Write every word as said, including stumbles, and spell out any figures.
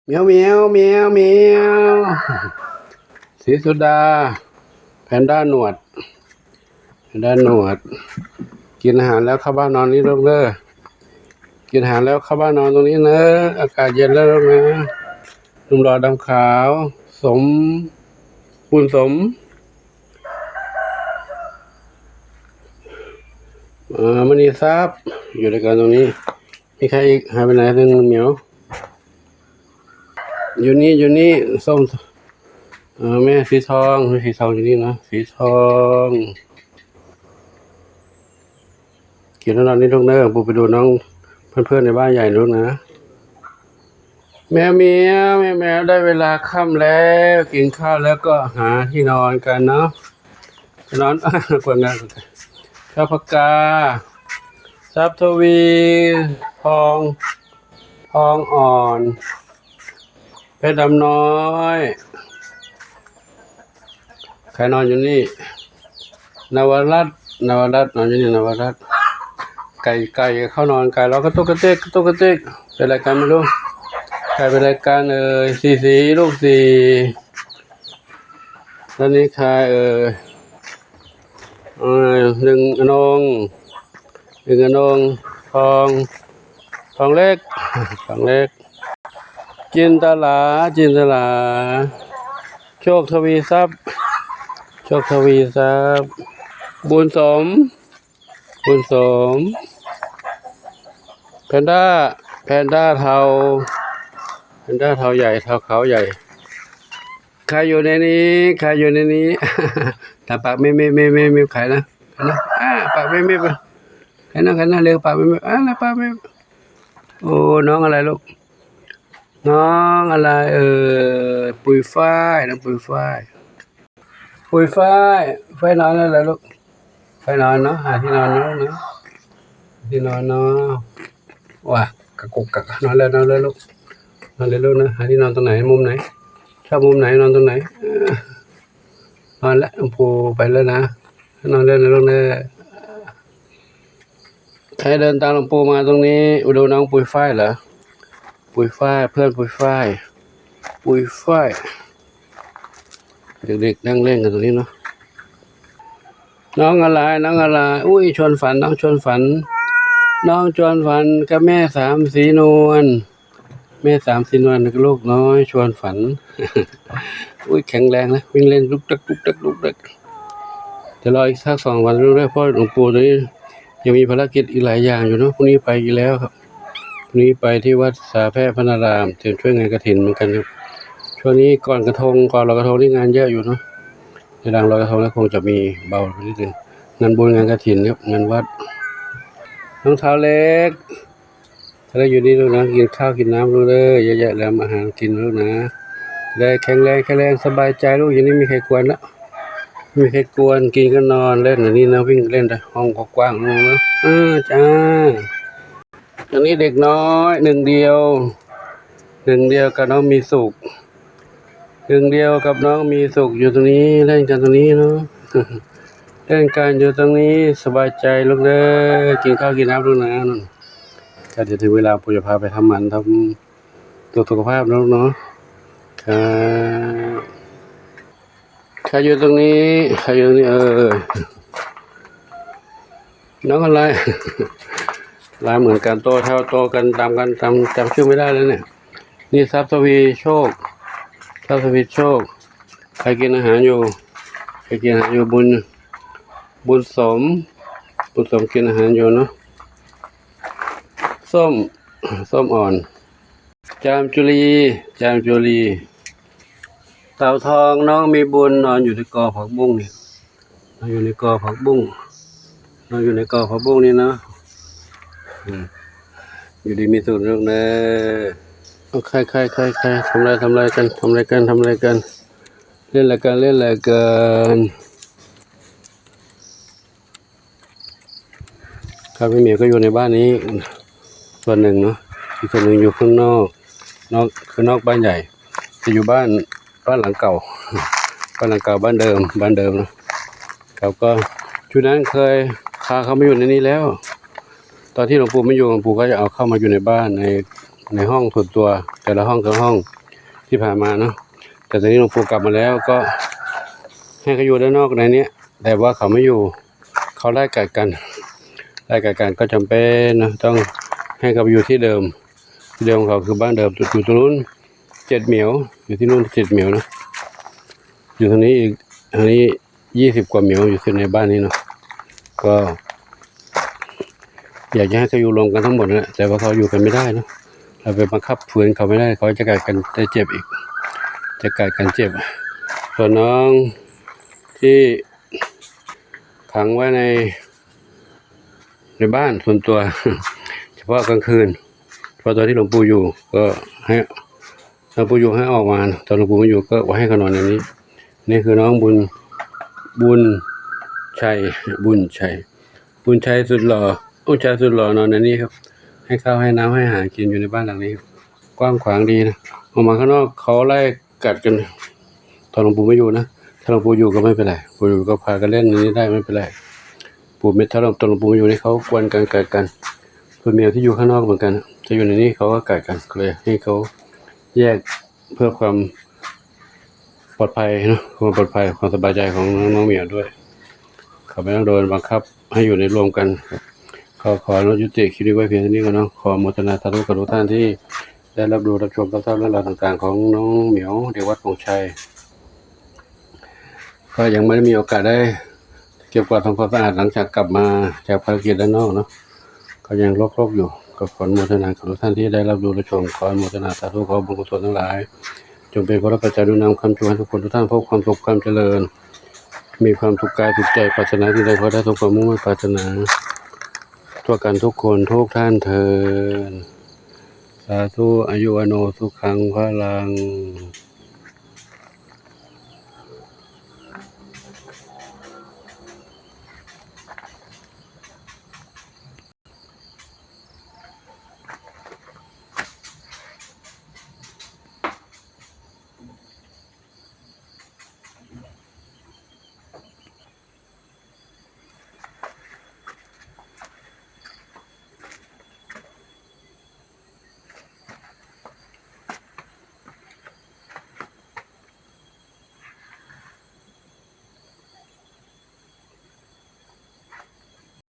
แมวแมวแมวแมว สีสุดา แพนด้าหนวด แพนด้าหนวด กินอาหารแล้วเข้าบ้านนอนนี่ลูกเด้อ กินอาหารแล้วเข้าบ้านนอนตรงนี้นะ อากาศเย็นแล้วลูกนะ หนุ่มหล่อดำขาว สม บุญสม เอ่อ มณีทรัพย์ อยู่ด้วยกันตรงนี้ มีใครอีก หายไปไหน หนึ่งเหมียว อยู่นี่ อยู่นี่ ส้ม เอ่อ แม่สีทอง สีทองอยู่นี่นะ สีทอง กินแล้วนอนนี่ลูกเด้อ ปูไปดูน้อง เพื่อนๆในบ้านใหญ่ลูกนะ แมวแมว แมวแมว ได้เวลาค่ำแล้ว กินข้าวแล้วก็หาที่นอนกันเนาะ นอน กวนกัน ข้าวผักกา ทรัพย์ทวี ทอง ทองอ่อน เพชรดำน้อย ใครนอนอยู่นี่ นวรัตน์ นวรัตน์นอนอยู่นี่ นวรัตน์ ไก่ ไก่เข้านอน ไก่ร้องกระตุกกระเตก กระตุกกระเตก เป็นอะไรกันไม่รู้ ไก่เป็นอะไรกันเอ่ย สีสี ลูกสี แล้วนี่ใครเอ่ย เอ่อ หนึ่งอนง หนึ่งอนง ทอง ทองเล็ก ทองเล็ก จินตลา จินตลา โชคทวีทรัพย์ โชคทวีทรัพย์ บุญสม บุญสม แพนด้า แพนด้าเทา แพนด้าเทาใหญ่ เทาขาวใหญ่ ใครอยู่ในนี้ ใครอยู่ในนี้ ทำปากเมะเมะเมะเมะเมะ ใครนะ ใครนะ อ่า ปากเมะเมะไป ใครนะ ใครนะ เรียกปากเมะเมะ อ่า ปากเมะ โอ้ น้องอะไรลูก น้องอะไรเอ่ย ปุยฝ้าย น้องปุยฝ้าย ปุยฝ้าย ฝ้ายนอนแล้วเหรอลูก ฝ้ายนอนเนาะ หาที่นอนเนาะ ที่นอนเนาะ ว้า กะกุกกัก นอนแล้ว นอนแล้วลูก นอนเลยลูกนะ หาที่นอนตรงไหน มุมไหน ชอบมุมไหน นอนตรงไหน เออ นอนแล้ว หลวงปู่ไปแล้วนะ นอนแล้วนะลูกนะ ใครเดินตามหลวงปู่มาตรงนี้ ดูน้องปุยฝ้ายเหรอ ปุยฝ้าย เพื่อนปุยฝ้าย ปุยฝ้าย เด็กๆนั่งเล่นกันตรงนี้เนาะ น้องอะไร น้องอะไร อุ้ย ชวนฝัน น้องชวนฝัน น้องชวนฝันกับแม่สามสีนวล แม่สามสีนวลกับลูกน้อยชวนฝัน อุ้ย แข็งแรงนะ วิ่งเล่นลุกดักลุกดักลุกดัก จะรออีกสักสองวันเรื่อยๆ เพราะหลวงปู่ตอนนี้ยังมีภารกิจอีกหลายอย่างอยู่เนาะ พรุ่งนี้ไปอีกแล้วครับ พรุ่งนี้ไปที่วัดสาแพร่พระนาราม เตรียมช่วยงานกฐินเหมือนกันครับ ช่วงนี้ก่อนกระทง ก่อนลอยกระทงนี่งานเยอะอยู่เนาะ เดี๋ยวหลังลอยกระทงแล้วคงจะมีเบาไปนิดนึง งานบุญงานกฐินครับ งานวัด น้องเท้าเล็ก ถ้าได้อยู่นี่ลูกนะ กินข้าวกินน้ำลูกเด้อ เยอะแยะแล้ว อาหารกินลูกนะ ได้แข็งแรง แข็งแรง สบายใจลูก อยู่นี่ไม่มีใครกวนละ ไม่มีใครกวน กินก็นอนเล่นอย่างนี้นะ วิ่งเล่นแต่ห้องกว้างๆลูกนะ เออ จ้า อันนี้เด็กน้อย หนึ่งเดียว หนึ่งเดียวกับน้องมีสุข หนึ่งเดียวกับน้องมีสุข อยู่ตรงนี้ เล่นกันตรงนี้เนาะ เล่นกันอยู่ตรงนี้ สบายใจลูกเด้อ กินข้าวกินน้ำลูกนะ นั่น ก็เดี๋ยวถึงเวลาปู่จะพาไปทำหมัน ทำตรวจสุขภาพนะลูกเนาะ ครับ ใครอยู่ตรงนี้ ใครอยู่ตรงนี้ เออ น้องอะไร ลายเหมือนกัน โตเท่า โตกัน ตามกัน จำ จำชื่อไม่ได้แล้วเนี่ย นี่ทรัพย์ทวีโชค ทรัพย์ทวีโชค ใครกินอาหารอยู่ ใครกินอาหารอยู่ บุญ บุญสม บุญสมกินอาหารอยู่เนาะ ส้ม ส้มอ่อน จามจุลี จามจุลี เต่าทอง น้องมีบุญ นอนอยู่ในกอผักบุ้งนี่ นอนอยู่ในกอผักบุ้ง นอนอยู่ในกอผักบุ้งนี่นะ อืม อยู่ดีมีสุขลูกเด้อ เอา ใคร ใคร ใคร ใคร ทำอะไร ทำอะไรกัน ทำอะไรกัน ทำอะไรกัน เล่นอะไรกัน เล่นอะไรกัน ครับ พี่เหมียวก็อยู่ในบ้านนี้ ส่วนหนึ่งเนาะ อีกส่วนหนึ่งอยู่ข้างนอก นอก คือนอกบ้านใหญ่ จะอยู่บ้าน บ้านหลังเก่า บ้านหลังเก่า บ้านเดิม บ้านเดิมเนาะ ครับ ก็ชุดนั้นเคยพาเขามาอยู่ในนี้แล้ว ตอนที่หลวงปู่ไม่อยู่ หลวงปู่ก็จะเอาเข้ามาอยู่ในบ้าน ใน ในห้องส่วนตัว แต่ละห้องแต่ละห้องที่ผ่านมาเนาะ แต่ตอนนี้หลวงปู่กลับมาแล้วก็ให้เขาอยู่ด้านนอกในเนี้ย แต่ว่าเขาไม่อยู่ เขาไล่กัดกัน ไล่กัดกันก็จำเป็นนะ ต้องให้เขาไปอยู่ที่เดิม ที่เดิมของเขาคือบ้านเดิม อยู่ตรงนู้น เจ็ดเหมียว อยู่ที่นู่น เจ็ดเหมียวนะ อยู่ทางนี้อีก อันนี้ยี่สิบกว่าเหมียวอยู่ที่ในบ้านนี้เนาะ ก็ อยากจะให้เขาอยู่รวมกันทั้งหมดนะ แต่ว่าเขาอยู่กันไม่ได้เนาะ เราไปบังคับฝืนเขาไม่ได้ เขาจะกัดกันได้เจ็บอีก จะกัดกันเจ็บ ส่วนน้องที่ขังไว้ใน ในบ้านส่วนตัว เฉพาะกลางคืน เฉพาะตอนที่หลวงปู่อยู่ ก็ให้ หลวงปู่อยู่ให้ออกมา ตอนหลวงปู่ไม่อยู่ก็ให้เขานอนในนี้ นี่คือน้องบุญ บุญชัย บุญชัย บุญชัยสุดหล่อ บุญชัยสุดหล่อนอนในนี้ครับ ให้ข้าวให้น้ำให้อาหารกินอยู่ในบ้านหลังนี้ครับ กว้างขวางดีนะ ออกมาข้างนอกเขาไล่กัดกัน ตอนหลวงปู่ไม่อยู่นะ ถ้าหลวงปู่อยู่ก็ไม่เป็นไร ปู่อยู่ก็พากันเล่นในนี้ได้ไม่เป็นไร ปู่ไม่ ถ้าหลวง ตอนหลวงปู่ไม่อยู่นี่เขากวนกันกัดกัน ส่วนเหมียวที่อยู่ข้างนอกเหมือนกัน จะอยู่ในนี้เขาก็กัดกัน เลยให้เขาแยกเพื่อความปลอดภัยเนาะ ความปลอดภัย ความสบายใจของน้องๆเหมียวด้วย เขาไม่ต้องโดนบังคับให้อยู่ในรวมกัน ขอ ขออนุยุติคลิปนี้ไว้เพียงเท่านี้ก่อนเนาะ ขออนุโมทนาสาธุกับทุกท่านที่ได้รับดูรับชมรับทราบเรื่องราวต่างๆของน้องเหมียว เด็กวัดโป่งชัย ก็ยังไม่ได้มีโอกาสได้เก็บกวาดทำความสะอาดหลังจากกลับมาจากภารกิจด้านนอกเนาะ ก็ยังรกๆอยู่ ก็ขออนุโมทนากับทุกท่านที่ได้รับดูรับชม ขออนุโมทนาสาธุ ขอบุญกุศลทั้งหลาย จงเป็นพระปัจจัยหนุนนำค้ำชูให้ทุกคนทุกท่านพบความสุขความเจริญ มีความสุขกายสุขใจ ปรารถนาสิ่งใดขอให้ได้สมความมุ่งมั่นปรารถนา ทั่วกันทุกคนทุกท่านเทอญ สาธุ อายุวัณโณ สุขัง พลัง